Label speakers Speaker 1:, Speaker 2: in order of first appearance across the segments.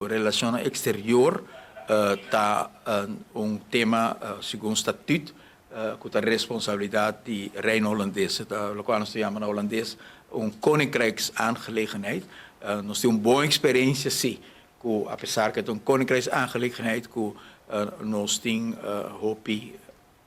Speaker 1: Relashon eksterior ta un tema segun statuut ku ta responsabilidat di Reino Hulandes. Ta lokual nos ta yama na hulandes un koninkrijksaangelegenheid. Nos tin un bon eksperensia si, ku apesar ku e ta un koninkrijksaangelegenheid ku nos tin hopi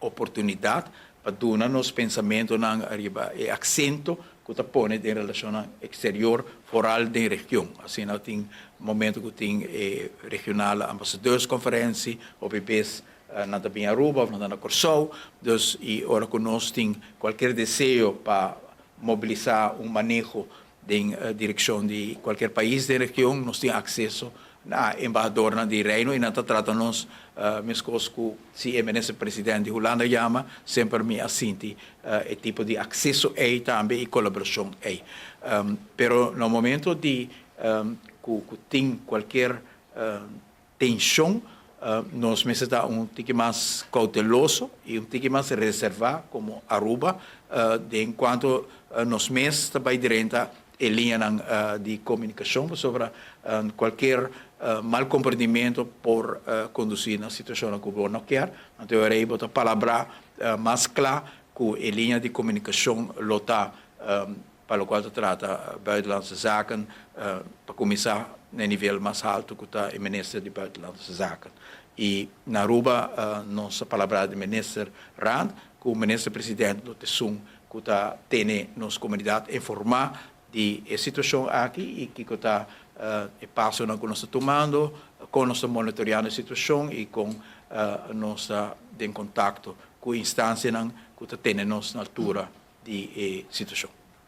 Speaker 1: oportunidat pa duna nos pensamentunan riba e aksento ku ta pone den relashonnan eksterior, foral den region. Asina tin momento ku tin e regionale ambassadeursconferentie, hopi bes nan ta bin Aruba òf nan ta na Kòrsou. Dus i ora ku nos tin kualkier deseo pa mobilisá un maneho den direkshon di kualkier pais den region, nos tin akseso na embahadornan di Reino i nan ta trata nos meskos ku si e minister president di Hulanda yama. Semper mi a sinti e tipo di akseso ei tambe i kolaborashon ei. Pero na momento di ku tin kualkier tenshon, nos mester ta un tiki mas kouteloso i un tiki mas reservá komo Aruba den kuanto nos mes ta bai drenta e liñanan di komunikashon, pasobra kualkier mal komprendimentu por kondusí na situashonnan ku bo no kier. Anto e ora ei bo ta palabrá mas kla ku e liña di komunikashon lo ta pa lokual ta trata Buitenlandse Zaken, pa kuminsá na e nivel mas haltu ku ta e Minister di Buitenlandse Zaken. I na Aruba nos a palabrá di Minister Rand ku Minister President lo ta esun ku ta tene nos komunidat informá di e situashon aki i kiko ta e pasonan ku nos ta tumando, kon nos ta monitoreando e situashon i kon nos ta den kontakto ku instansianan ku ta tene nos na altura di e situashon.